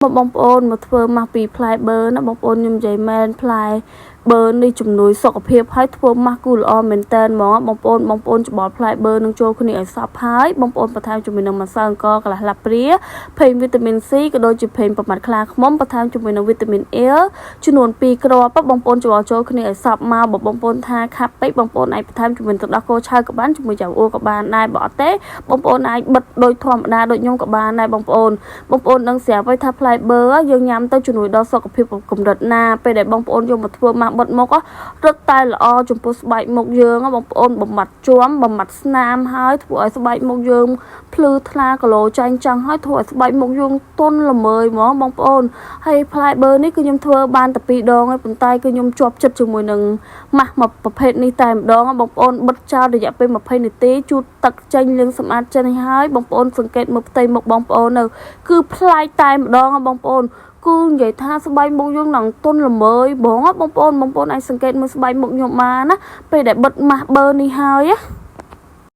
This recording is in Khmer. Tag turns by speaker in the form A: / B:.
A: បងប្អូនមកធ្វើម៉ាស់ពីផ្លែបឺណាបងប្អូនខ្ញុំនិយាយមែនផ្លែបឺនេះជំនួយសុខភាពហើយធ្វើម៉ាស់គូល្អមែនតើហ្មងបងប្អូនបងប្អូនច្បល់ផ្លែបឺនឹងចូលគ្នាឲ្យសព្វហើយបងប្អូនបន្ថែមជាមួយនឹងម្សៅអង្ករកន្លះស្លាបព្រាភេងវីតាមីន C ក៏ដូចជាភេងប្រមាត់ខ្លាឃ្មុំបន្ថែមជាមួយនឹងវីតាមីន A ចំនួន2គ្រាប់បងប្អូនច្បល់ចូលគ្នាឲ្យសព្វមកបើបងប្អូនថាខាប់ពេកបងប្អូនអាចបន្ថែមជាមួយទឹកដោះគោឆៅក៏បានជាមួយយ៉ាវអ៊ូក៏បានដែរបើអត់ទេបងប្អូនអាចបិទដូចធម្មតាដូចខ្ញុំក៏បានដែរបងប្អូនបងប្អូនដឹងស្រាប់ហើយថាផ្លែបឺយើងញ៉ាំទៅជំនួយដល់សុខភាពកម្រិតណាពេលដែលបងប្អូនយកមកធ្វើម៉ាស់បិទមុខរឹតតែល្អចំពោះស្បែកមុខយើងបងប្អូនបំបត្តិជាំបំបត្តិស្នាមហើយធ្វើឲ្យស្បែកមុខយើងភ្លឺថ្លាគឡូចែងចាំងហើយធ្វើឲ្យស្បែកមុខយើងទន់ល្មើយហ្មងបងប្អូនហើយផ្លែបឺនេះគឺខ្ញុំធ្វើបានតែ2ដងហើយប៉ុន្តែគឺខ្ញុំជាប់ចិត្តជាមួយនឹងម៉ាស់មួយប្រភេទនេះតែម្ដងបងប្អូនបិទចោលរយៈពេល20នាទីជូតទឹកចេញលាងសម្អាតចេញហើយបងប្អូនសង្កេតមើលផ្ទៃមុខបងប្អូននៅគឺប្លែកតែម្ដងបងប្អូនគឺនិយាយថាស្បែកមុខយើងនឹងទន់ល្មើយបងបងប្អូនបងប្អូនអាចសង្កេតមើលស្បែកមុខខ្ញុំបានណាពេលដែលបិទម៉ាស់បឺនេះហើយណា។